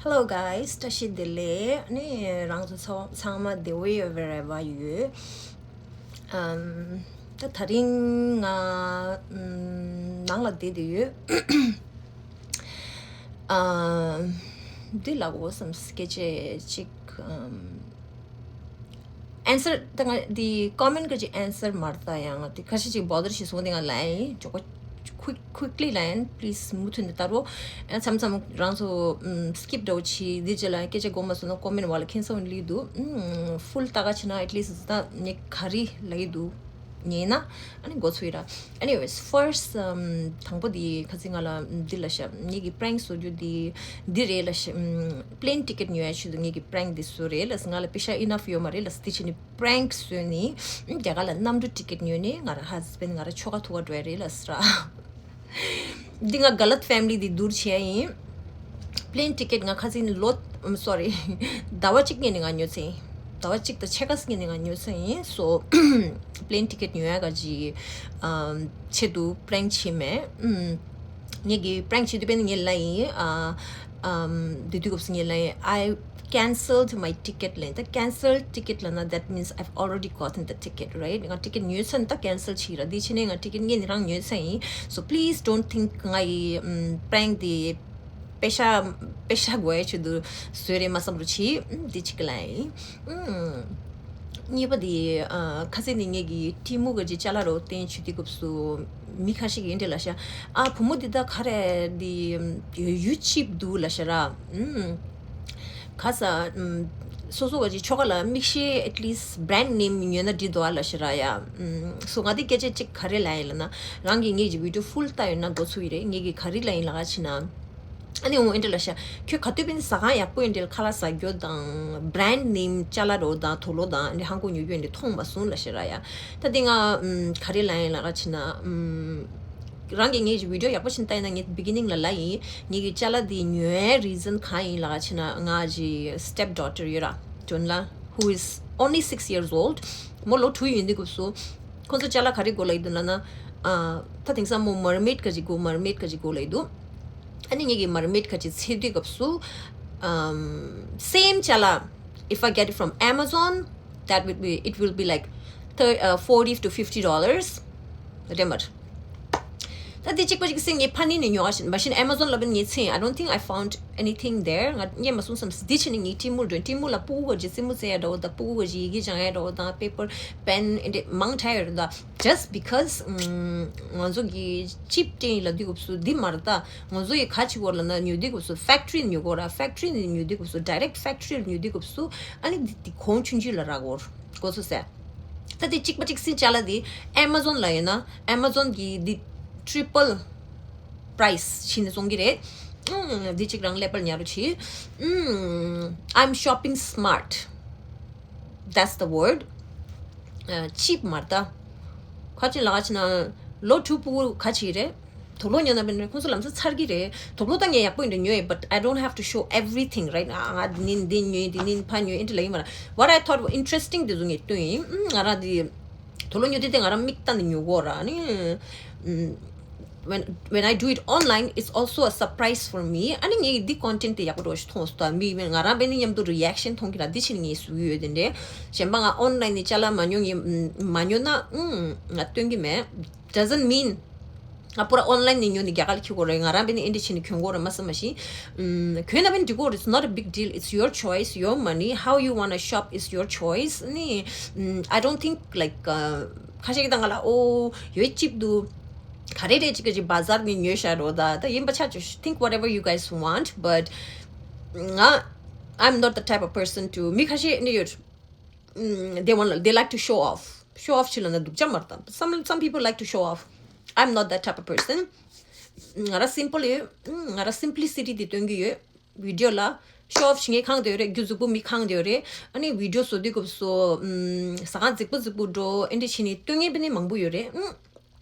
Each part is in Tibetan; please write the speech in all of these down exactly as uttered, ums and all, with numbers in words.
Hello guys, བཀྲ་ཤིས་བདེ་ལེགས། ཨ་ནི་རང་ཚོ་ཚང་ཚང་མ་བདེ་པོ་ཡོད་པའི་རེ་བ་ཡོད། ཨམ། ད་དེ་རིང་ང་ཨམ་ནང་ལ་བསྡད་བསྡད་ཡོད། ཨམ། འདི་ལ་འོ་བསམ་སྐད་ཆ་ཅིག་ཨམ། answer ད་ང་འདི་comment གི་ཅིག་answer མ་རེད། ད་ཡང་ང་འདི་ཁ་ཤས་ཅིག་bother བྱེད་སོང་། འདི་ང་ལན་ཅོག་ཁོ་quick quickly ལན། please མུ་མཐུད་ནས་ལྟ་རོགས། ཨ་མཚམས་མཚམས་རང་ཚོ་ཨམ་skip འདྲ་བོ་བྱེད། འདི་རྗེས་ལ་སྐད་ཆ་གོ་མ་སོང་ན་comment བ་ལ་ཁྱེད་ཚོ་ལི་འདུག་ཨམ། full ལྟ་ག་བྱེད་ན་at least ད་ངས་ག་རེ་ལབ་ཀྱི་འདུག་ཉན་ན་ཨ་ནི་འགོ་ཚུགས་ཡི་ར། Anyways, first ཨམ། དང་པོ་འདི་ཁ་སང་ང་ལ་འདི་ལབ་ཤག་ངེད་ཀྱི་prank བཟོ་རྒྱུ་འདི་འདི་རེད་ལབ་ཤག་ཨམ། plane ticket ཉོ་ཡ་ཆེད་དུ་ངེད་ཀྱི་prank འདི་བཟོས་རེད་ལབ། ང་ལ་པེ་ཤ་enough ཡོད་མ་རེད་ལབ། དེ་བྱས་ནས་prank བཟོས་ནས་རྒྱ་གར་ལ་གནམ་གྲུ་ticket ཉོས་ནས་ང་རང་husband ང་རང་ཆོ་ག་ཐུག་ག་འགྲོ་ཡ་རེད་ལབ་ཟེར་ར། འདི་ང་ག་ལད་family འདི་བསྡུར་བྱས་ཡིན། plane ticket ང་ཁ་སང་ལོ་ཨམ། sorry ཟླ་བ་གཅིག་སྔོན་ནས་ང་ཉོས་ཚར་ཡིན། ཟླ་བ་གཅིག་དང་ཕྱེད་ཀ་སྔོན་ནས་ང་ཉོས་ཚར་ཡིན། so plane ticket ཉོ་ཡ་ག་ཅིག་ཨམ། ཆེད་དུ་prank བྱས་མེད། ཨམ། ངེད་ཀྱི་prank བྱེད་དུས་པས་ནི་ངས་ལབ་ཡིན། ཨ། ཨམ། དེ་དུས་སྐབས་སུ་ངས་ལབ་ཡིན། I cancelled my ticket ལབ་ཡིན། ད་cancelled ticket ལབ་ན་that means I've already gotten the ticket, right? ང་ticket ཉོས་ཚར་ནས་ད་cancel བྱས་ར། དེ་བྱས་ནས་ང་ticket ངས་ནི་རང་ཉོས་ཚར་ཡིན། so please don't think ང་ཡི་ཨམ། prank དེ་པེ་ཤ་པེ་ཤ་དགོས་ཡ་ཆེད་དུ་བཟོས་རེད་མ་བསམ་རོགས་བྱེད། ཨམ། དེ་གཅིག་ལབ་ཡིན། ཨམ། གཉིས་པ་དེ་ཨ། ཁ་སང་ནས་ངེད་ཀྱི་ཊི་མུ་གི་ཅིག་ཅ་ལག་རོ་སྟོན་བྱེད་དུས་སྐབས་སུ་མི་ཁ་ཤས་ཀྱིས་འདི་འདྲ་ལབ་ཤག་ཨ། བུ་མོ་འདི་ད་ག་རེ་འདི་ཡོད་ཡོད་cheap འདུག་ལབ་ཤག་ར། ཨམ། ག་ས་ཨམ། སོ་སོ་ག་ཅིག་ཆོ་ག་ལ་མིག་ཤེལ་at least brand name ཉོས་ན་འགྲིག་འདུག་ཨ་ལབ་ཤག་ར་ཡ། ཨམ། སོ་ང་འདི་སྐད་ཆ་ཅིག་ག་རེ་ལབ་ཡིན་ལབ་ན། རང་གིས་ངེད་ཀྱི་video full ལྟ་ཡོད་ན་འགོ་ཚུགས་ཡི་རེད། ངེད་ཀྱིས་ག་རེ་ལབ་ཡིན་ལབ་ག་ཕྱིན་ན། ཨ་ནི་འོ་ཨེ་འདྲ་ལབ་ཤག་ཁྱོད་ག་དུས་བིན་ཟ་ཁང་ཡག་པོ་ཨེ་འདྲ་ཁ་ལག་ཟ་རྒྱུ་དང་brand name ཅ་ལག་རོ་དང་དུག་ལོག་དང་ཨེ་འདྲ་ཧང་གོ་ཉོ་རྒྱུ་ཨེ་འདྲ་མཐོང་མ་སོང་ལབ་ཤག་ར་ཡ། ད་དེ་ང་ཨམ། ག་རེ་ལབ་ཡིན་ལབ་ག་ཕྱིན་ན། ཨམ། རང་གིས་ངེད་ཀྱི་video ཡག་པོ་ཕྱིན་ལྟ་ཡིན་ན། ངས་beginning ལ་ལབ་ཡིན། ངེད་ཀྱི་ཅ་ལག་དེ་ཉོ་ཡའི་reason གང་ཡིན་ལབ་ག་ཕྱིན་ན། ང་གི་step daughter ཡོད་ར། ཇོན་ལ་who is only six years old མོ་ལོ་དྲུག་ཡིན་དུས་སྐབས་སུ་ཁོ་ཚོ་ཅ་ལག་ག་རེ་དགོས་ལབ་ཡི་འདུག་ལབ་ན། ཨ། ད་དེང་སང་མོ་mermaid ག་ཅིག་དགོས། mermaid ག་ཅིག་དགོས་ལབ་ཡི་འདུག་ཨ་ནི་ངེད་ཀྱིས་mermaid ག་ཅིག་འཚོལ་དུས་སྐབས་སུ། ཨམ། same ཅ་ལག if I get it from Amazon, that would be, it will be like thir- uh, forty to fifty dollars རེད་མ་རེད། ད་དེ་གཅིག་པ་གཅིག་སེ་ངས་ཕ་ནི་ནས་ཉོ་བ་ཞིག་མ་ཤེས་ན་Amazon ལ་བིན་ངས་ཚེ། I don't think I found anything there. ང་རྙེད་མ་སོང་བསམ། དེ་ཕྱིན་ནས་ངས་ཊི་མུ་འགྲོ། ཊི་མུ་ལ་ཕྲུ་གུ་ག་ཅིག་རྩེད་མོ་རྩེ་ཡ་འདྲ་བོ་དང་ཕྲུ་གུ་ག་ཅིག་ཡི་གེ་སྦྱང་ཡ་འདྲ་བོ་དང་paper pen ཨེ་འདྲ་མང་དྲགས་ཡོད་རེད་ད། just because ང་ཚོ་གི་cheap དེ་ཡིན་ལབ་དུས་སྐབས་སུ་འདི་མ་རེད་ད། ང་ཚོ་ཡི་ག་ཅིག་བོར་ལབ་ན་ཉོ་དུས་སྐབས་སུ་factory ནས་ཉོ་དགོས་ར། factory ནས་ཉོ་དུས་སྐབས་སུ་direct factory ལ་ཉོ་དུས་སྐབས་སུ་ཨ་ནི་འདི་འདི་གོང་ཆུང་ཆུང་ལ་རག་གོ་གོ་ཚོད་ཟེར། ད་དེ་གཅིག་པ་གཅིག་སེ་ཅ་ལག་དེ་Amazon ལ་ཡོད་ན་Amazon གི་འདི་triple price ཕྱིན་ནས་བཙོང་གི་རེད། ཨུམ། འདི་གཅིག་རང་ཀླད་པར་ཉར་རོགས་གྱིས། ཨུམ། I'm shopping smart. That's the word. cheap མ་རེད་ད། ཁ་ཅིག་ལབ་ག་ཕྱིན་ན་ལོ་དྲུག་ཕྲུ་གུ་ག་ཅིག་རེད། དུག་ལོག་ཉོས་ན་བིན་རེད། ཁོང་ཚོ་ལམ་སང་ཚར་གི་རེད། དུག་ལོག་ད་ངས་ཡག་པོ་ཡིན་འདྲ་ཉོས་ཡོད། but I don't have to show everything, right? ང་འདི་ནི་འདི་ཉོས། འདི་ནི་ཕ་ཉོས། ཨེ་འདྲ་ལབ་ཡིན་མ་རེད། What I thought was interesting དེ་ཚོ་ངས་སྟོན་ཡིན། ཨུམ། ང་རང་འདི་དུག་ལོག་ཉོ་དུས་དེ་ང་རང་མིག་ལྟ་ནས་ཉོ་གོ་ར་ནི། ཨུམ། when when I do it online, it's also a surprise for me. ཨ་ནི་ངས་འདི་content དེ་ཡག་པོ་འགྲོ་ཞིག་མཐོང་སོང་ད། མི་ང་རང་བིན་ནི་མཉམ་དུ་reaction མཐོང་གི་ར། འདི་ཕྱིན་ངས་བཟོ་གི་ཡོད་དེ་འདྲ། གཞན་པ་ང་online ནས་ཅ་ལག་མ་ཉོ། ངས་མ་ཉོ་ན་ཨུམ་ང་སྟོན་གི་མེད། doesn't mean ང་པུ་ར་online ནས་ཉོས་ནས་རྒྱ་གར་ལ་འཁྱེར་དགོས་རེད། ང་རང་བིན་ནི་ཨེ་འདྲ་བྱས་ནས་གྱོན་དགོས་རེད་མ་བསམ་མ་ཤེས། ཨུམ། གྱོན་ན་བིན་འགྲིག་གོ་རེད། it's not a big deal. It's your choice, your money. How you wanna shop is your choice. ནི། ཨུམ། I don't think like ཁ་ཤས་ཀྱིས་ད་ང་ལ་ཨོ་ཡོད་cheap འདུག་ག་རེ་རེད་ཅིག་ག་ཅིག་བ་ཛར་ནས་ཉོས་ཤག་རོ་ད། ད་ཡིན་པ་ཆ་ཅོ། think whatever you guys want, but ང་I'm not the type of person to མི་ཁ་ཤས་ནི་ཡོད། ཨུམ། they want, they like to show off. show off བྱེད་ལབ་ན་སྡུག་ཅག་མ་རེད་ད། some some people like to show off. I'm not that type of person. ང་རང་simple ཡོད། ང་རང་simplicity དེ་སྟོན་གི་ཡོད། video ལ་show off བྱེད་མཁན་གང་དེ་ཡོད་རེད། རྒྱུ་རྫིག་པོ་མི་གང་དེ་ཡོད་རེད། ཨ་ནི་video བཟོ་དུས་སྐབས་སུ་ཟ་ཁང་རྫིག་པོ་རྫིག་པོ་འགྲོ་ཨེ་འདྲ་བྱས་ནས་སྟོན་མཁན་བིན་ནི་མང་པོ་ཡོད་རེད། ཨུམ།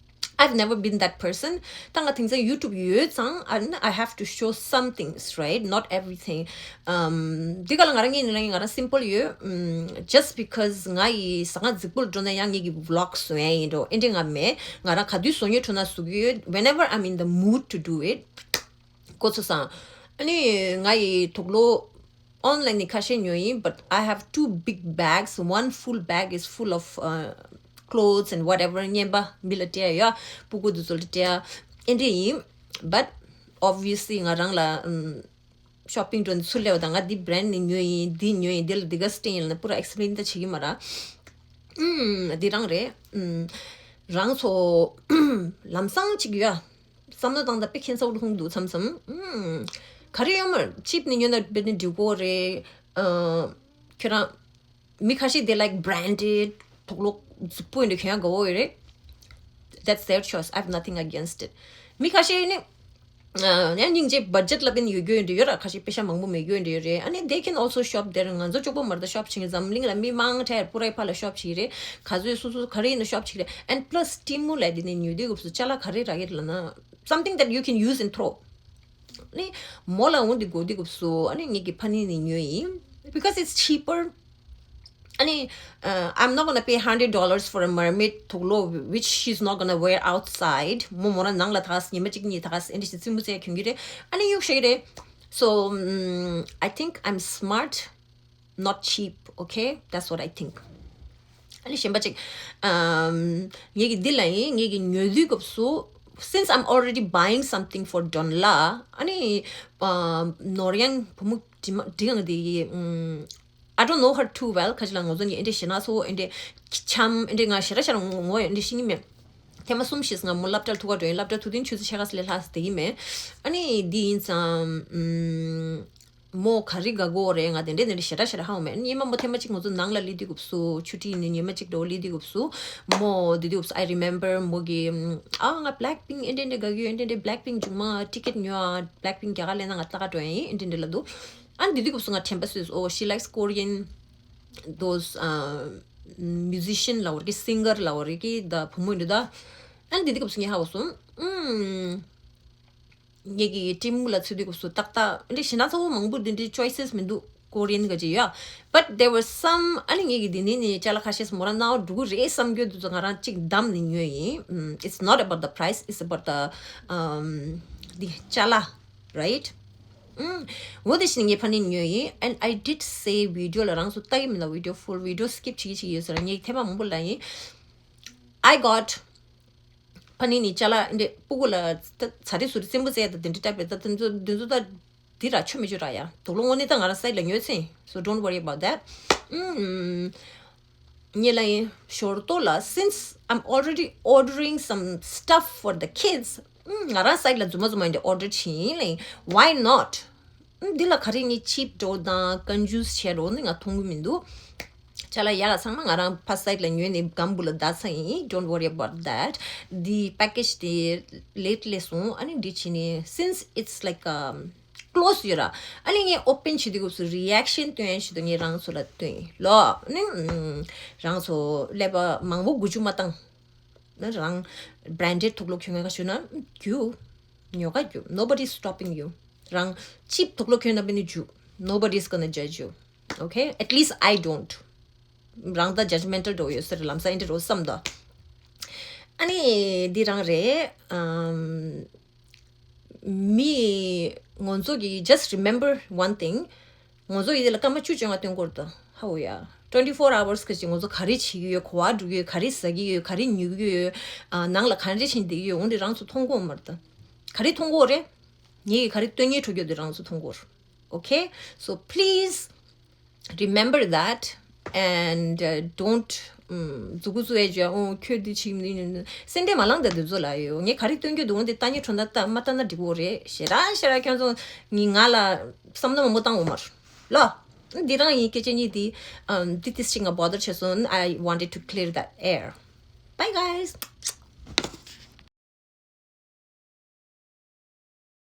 I've never been that person. ད་ང་དེང་སང་YouTube ཡོད་ཙང་ཨ་ནི་I have to show some things, right? Not everything. ཨམ། འདི་ག་ལ་ང་རང་ངའི་ནི་ང་རང་simple ཡོད། ཨམ། just because ང་ཡི་ཟ་ཁང་རྫིག་པོ་ལ་འགྲོ་ན་ཡང་ངེད་ཀྱི་vlog བཟོ་ཡ་ཡིན་འགྲོ་ཨེ་འདྲ་ང་མེད། ང་རང་ག་དུས་བཟོ་སྙིང་བྲོ་ན་བཟོ་གི་ཡོད། whenever I'm in the mood to do it. གོ་ཚོད་སོང་། ཨ་ནི་ང་ཡི་དུག་ལོག་ཨོན་ལན་ནས་ཁ་ཤས་ཉོས་ཡིན། But I have two big bags. One full bag is full of uh, clothes and whatever. རྔན་པ་མི་ལ་སྤྲད་ཡ། སྤུ་གུ་དེ་ཚོ་ལ་སྤྲད་ཡ། ཨེ་འདྲ་ཡིན། But obviously ང་རང་ལ་ཨམ་shopping འགྲོ་ནས་ཚུར་སླེབས་པ་དང་ང་འདི་brand ནས་ཉོས་ཡིན། འདི་ཉོས་ཡིན། འདི་ལ་འདི་ག་སྟེང་ཡིན་ལ་ན་པུ་ར་explain ད་བྱེད་ཀྱི་མ་ར། ཨུམ། འདི་རང་རེད། ཨུམ། རང་ཚོ་ལམ་སང་ཅིག་ཡོད། བསམ་བློ་བཏང་ད་དཔེ་ཁྱད་མཚར་པོ་ལྷུང་འདུག་མཚམས་མཚམས། ཨུམ། ག་རེ་ཡོད་མ་རེད། cheap ནས་ཉོས་ན་དཔེ་ནི་འགྲིག་གོ་རེད། ཨ། ཁྱོད་རང་མི་ཁ་ཤས་they like branded དུག་ལོག་རྫིག་པོ་ཡིན་དུས་གྱོན་ཡ་དགའ་བོ་ཡོད་རེད། That's their choice. I have nothing against it. མི་ཁ་ཤས་ནི། ཨ། ཡང་སྙིང་རྗེ་budget ལ་བརྟེན་ཡོད་རྒྱུ་ཡིན་འདྲ་ཡོད་ར། ཁ་ཤས་པེ་ཤ་མང་པོ་མེད་རྒྱུ་ཡིན་འདྲ་ཡོད་རེད། ཨ་ནི་they can also shop there. ང་ཚོ་ཅོག་པོ་མར་ད་shop བྱེད་མཁན། འཛམ་གླིང་ལ་མི་མང་ཆེ་བ་པུ་རའི་ཕ་ལ་shop བྱེད་ཀྱི་རེད། ག་ཚོད་སོ་སོ་ག་རེ་ཡིན་ན་shop བྱེད་ཀྱི་རེད། And plus ཊི་མུ་ལ་དེ་ནས་ཉོ་དུས་སྐབས་སུ་ཅ་ལག་ག་རེ་རག་གི་རེད་ལབ་ན། Something that you can use and throw. ནི་མོ་ལ་འོང་དེ་དགོས་དུས་སྐབས་སུ་ཨ་ནི་ངེད་ཀྱི་ཕ་ནི་ནས་ཉོས་ཡིན། Because it's cheaper. ཨ་ནི། Uh, I'm not gonna pay hundred dollars for a mermaid དུག་ལོག་which she's not gonna wear outside. མོ་མོ་རང་ནང་ལ་ད་ག་ཉི་མ་གཅིག་གཉིས་ད་ག་ཨེ་འདྲ་ཞིག་རྩེད་མོ་རྩེ་གྱོན་གྱི་རེད། ཨ་ནི་གཡུག་ཤེས་རེད། So um, I think I'm smart, not cheap. Okay, that's what I think. ཨ་ནི་གཞན་པ་ཅིག་ཨམ། ངེད་ཀྱི་འདི་ལ་ཡིན། ངེད་ཀྱི་ཉོ་དུས་སྐབས་སུ། Since I'm already buying something for Don La, ཨ་ནི་ཨམ། ནོར་གཡང་བུ་མོ་དྲི་མ་དྲི་གང་དེ་ཡི་ཨམ། I don't know her too well. ཁ་ཅིག་ལ་ང་ཚོ་གཉིས་ཨེ་འདྲ་ཞེ་ན་སོ་ཨེ་འདྲ་འཆམ་ཨེ་འདྲ་ང་ཞེ་ར་ཞེ་ར་ངོ་ངོ་ཨེ་འདྲ་ཤེས་ཀྱི་མེད། ཐེངས་མ་གསུམ་བཞི་ང་མོ་སློབ་གྲྭར་ཐུག་ག་འགྲོ་ཡིན། སློབ་གྲྭ་ཐུག་དུས་ཆུ་ཚོད་ཕྱེད་ཀ་ཙམ་ལས་ལྷག་ཙམ་བསྡད་ཀྱི་མེད། ཨ་ནི་འདི་ཡིན་ཙང་ཨམ། མོ་ག་རེ་དགའ་གོ་རེད། ང་དེ་འདྲས་དེ་འདྲས་ཞེ་དྲག་ཞེ་དྲག་ཧ་གོ་མེད། སྔོན་མ་མོ་ཐེངས་མ་གཅིག་ང་ཚོ་ནང་ལ་སླེབས་དུས་སྐབས་སུ་ཆུ་ཊི་ནས་ཉི་མ་གཅིག་འདྲ་བོ་སླེབས་དུས་སྐབས་སུ་མོ་དེ་དུས་སྐབས་སུ་I remember མོ་གིས་ཨ་ང་Blackpink ཨེ་འདྲས་འདྲས་དགའ་གི་ཡོད། ཨེ་འདྲས་འདྲས་Blackpink མཇུག་མ་ཊི་ཀེ་ཊི་ཉོ་ཨ། Blackpink རྒྱ་གར་སླེབས་ན་ང་ལྟ་ག་འགྲོ་ཡ་ཡིན། ཨེ་འདྲས་འདྲས་ལབ་འདུག་ཨ་ནི་དེ་དུས་སྐབས་སུ་ང་དྲན་པ་སོས། Oh, she likes Korean, those uh, musician ལབ་དགོས་རེད་ཀི་singer ལབ་དགོས་རེད་ཀི་ད་བུ་མོ་འདི་ད། ཨ་ནི་དེ་དུས་སྐབས་སུ་ངས་ཧ་གོ་སོང་། ཨུམ། ངེད་ཀྱི་ཊི་མུ་ལ་ཚུད་དུས་སྐབས་སུ་ཏག་ཏག་འདི་ཞེ་ན་ཚ་བོ་མང་པོ་འདི་འདྲའི་choices མི་འདུག Korean ག་ཅིག་ཡོད། But there were some ཨ་ནི་ངེད་ཀྱི་འདི་ནས་ནི་ཅ་ལག་ཁ་ཤས་མོ་རང་ནང་འགྲོ་གི་རེད་བསམ་རྒྱུ་འདི་ཚོ་ང་རང་གཅིག་བདམས་ནས་ཉོས་ཡིན། ཨུམ། It's not about the price, it's about the um, the ཅ་ལག, right? ཨུམ། འོ་དེ་བཞིན་ངས་ཕ་ནི་ཉོས་ཡིན། And I did say video ལ་རང་ཚོ་ལྟ་གི་མིན་ལ། Video, full video skip བྱེད་ཀྱི་བྱེད་ཀྱི་ཡོད་ཟེར་ངས་ཐེངས་མ་མང་པོ་ལབ་ཡིན། I got ཕ་ནི་ནི་ཅ་ལག་འདི་སྤུ་གུ་ལ་ད་ཚ་རེ་ཟུར་རེ་རྩེད་མོ་རྩེ་ཡ་ད་དེ་འདྲ་ལྟ་བས་ད་དེ་ཚོ་དེ་ཚོ་ད་འདི་ར་ཆོ་མི་ཆོ་ར་ཡ། དུག་ལོག་དངོས་གནས་ད་ང་རང་སའི་ལ་ཉོས་ཚེ། So don't worry about that. ཨུམ། ངས་ལབ་ཡིན་ཞོར་ཏོ་ལ། Since I'm already ordering some stuff for the kids, ཨུམ། ང་རང་སའི་ལ་རྫུན་མ་རྫུན་མ་འདི་order བྱེད་ཡིན་ལབ་ཡིན། Why not? འདི་ལ་ག་རེ་ངས་cheap འགྲོ་དང་conjure བྱས་འགྲོ་ནི་ང་མཐོང་གི་མི་འདུག་ཅ་ལག་ཡག་ག་ཚང་མ་ང་རང་ཕ་སའི་ལ་ཉོས་ནས་སྒམ་བུ་ལ་བརྡར་ཚར་ཡིན། Don't worry about that. འདི་package དེ་late སླེབས་སོང་། ཨ་ནི་འདི་བྱས་ནས་since it's like a close ཡོད་ར། ཨ་ནི་ངས་open བྱེད་དུས་སྐབས་སུ་reaction སྟོན་ཡ་ཞིག་ཏུ་ངས་རང་ཚོ་ལ་སྟོན་ཡིན་ལོ། ཨ་ནི་རང་ཚོ་ཀླད་པ་མང་པོ་འགུལ་སྐྱོད་མ་བཏང་། ན་རང་branded དུག་ལོག་གྱོན་མཁན་ཞུ་ན་རྒྱུ་ཉོ་ག་རྒྱུ། Nobody is stopping you. རང་cheap དུག་ལོག་གྱོན་ན་པི་ནི་རྒྱུ། Nobody is gonna judge you. Okay? At least I don't. རང་ད་judgmental འགྲོ་ཡོད་ཟེར་ལམ་སང་ཨེ་འདྲ་རོ་བསམ་ད། ཨ་ནི་འདི་རང་རེད། ཨམ། མི་ང་ཚོ་གི་just remember one thing. ང་ཚོ་ཡི་དེ་ལ་སྐར་མ་བཅུ་བཅོ་ལྔ་སྟོན་སྐོར་དུ་ཧ་འོ་ཡ། twenty four hours གི་ཅིག་ང་ཚོ་ག་རེ་བྱེད་ཀྱི་ཡོད། ག་བ་འགྲོ་གི་ཡོད། ག་རེ་ཟ་གི་ཡོད། ག་རེ་ཉོ་གི་ཡོད། ཨ། ནང་ལ་ག་འདྲ་བྱེད་བསྡད་ཀྱི་ཡོད། འོ་འདི་རང་ཚོ་མཐོང་གོ་མ་རེད་ད། ག་རེ་མཐོང་གོ་རེད། ངེད་ཀྱི་ག་རེ་སྟོན་ཉེ་འགྲོ་རྒྱུ་འདི་རང་ཚོ་མཐོང་གོ་རེད། Okay? So please remember that and uh, don't ཨུམ། མཛུ་གུ་བཙུགས་ཡས་བྱས། ཨོ་ཁྱོད་འདི་བྱེད་ཀྱི་མི་འདུག་སེམས་ཁྲལ་མ་ལངས་དང་དེ་ཚོ་ལ་ཡོད། ངས་ག་རེ་སྟོན་རྒྱུ་འདུག་འོ་འདི་ལྟ་ཉེ་འགྲོ་ན་ལྟ། མ་ལྟ་ན་འགྲིག་གི་རེད། ཞེ་དྲག་ཞེ་དྲག་ཁྱོད་ཚོ་ངི་ང་ལ་བསམ་བློ་མང་པོ་བཏང་འོང་མ་རེད་ལོ། འདི་རང་ཡིན། སྐད་ཆ་གཉིས་འདི་ཨམ། འདི་ཏིས་ཅིག་ང་bother བྱས་སོང་། I wanted to clear that air. Bye guys.